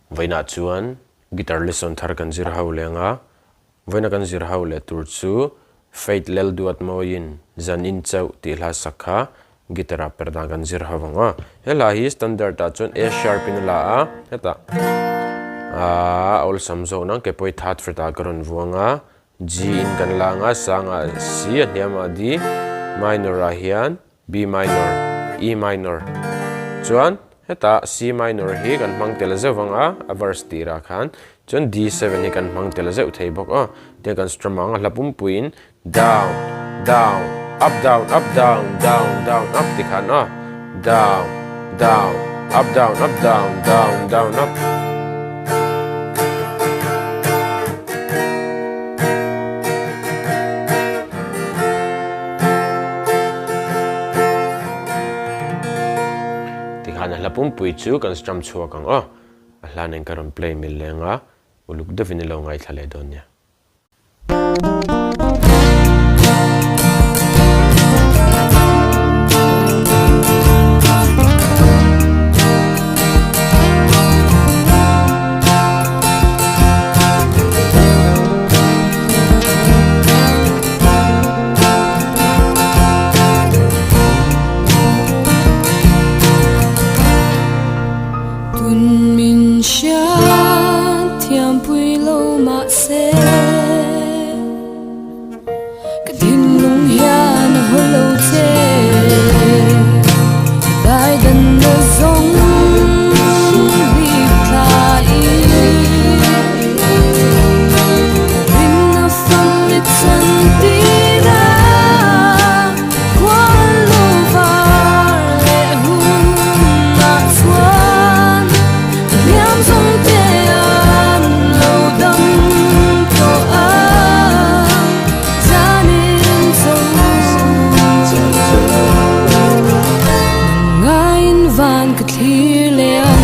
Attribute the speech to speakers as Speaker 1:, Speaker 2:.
Speaker 1: Vawiinah chuan guitar lesson thar kan zir ho leng a, vawiina kan zir ho leh tur chu Faith Lel Duat Mawiin Zan In Chauh tih hla sak kha guitar ah per dan kan zir ho ang aw. He hla hi standard ah chuan A sharp in a la a, hetah aaa awlsam zawk nang ke pawh hi third fret ah ka rawn vuang a, G in kan la ang a, sang ah C a hniam ah D minor ah hian B minor, E minor. Chuan hetah C minor hi kan hmang tel zeuh vang a, a verse tirah khan. Chuan D7 hi kan hmang tel zeuh thei bawk aw. Tiang kan strum ang a, hla pumpuiin down, down, up, down, up, down, down, down, up ti khan aw. Down, down, up, down, up, down, down, down, up. Tikhan a hla pumpui chu kan strum chhuak ang aw. A hla nen ka rawn play mil leng a, uluk deuhin i lo ngaithla leh dawn nia.
Speaker 2: Tun min hriat thiampui lo mahse Ka thinlung hian a haw lo che Ka daidan na zawng hlip thla i Rinna fam i chan tir a Khual lo var leh hunah chuan Hliam zawng te an lo dam tawh a Zanin cho Nangaiin van ka thlir leh ang.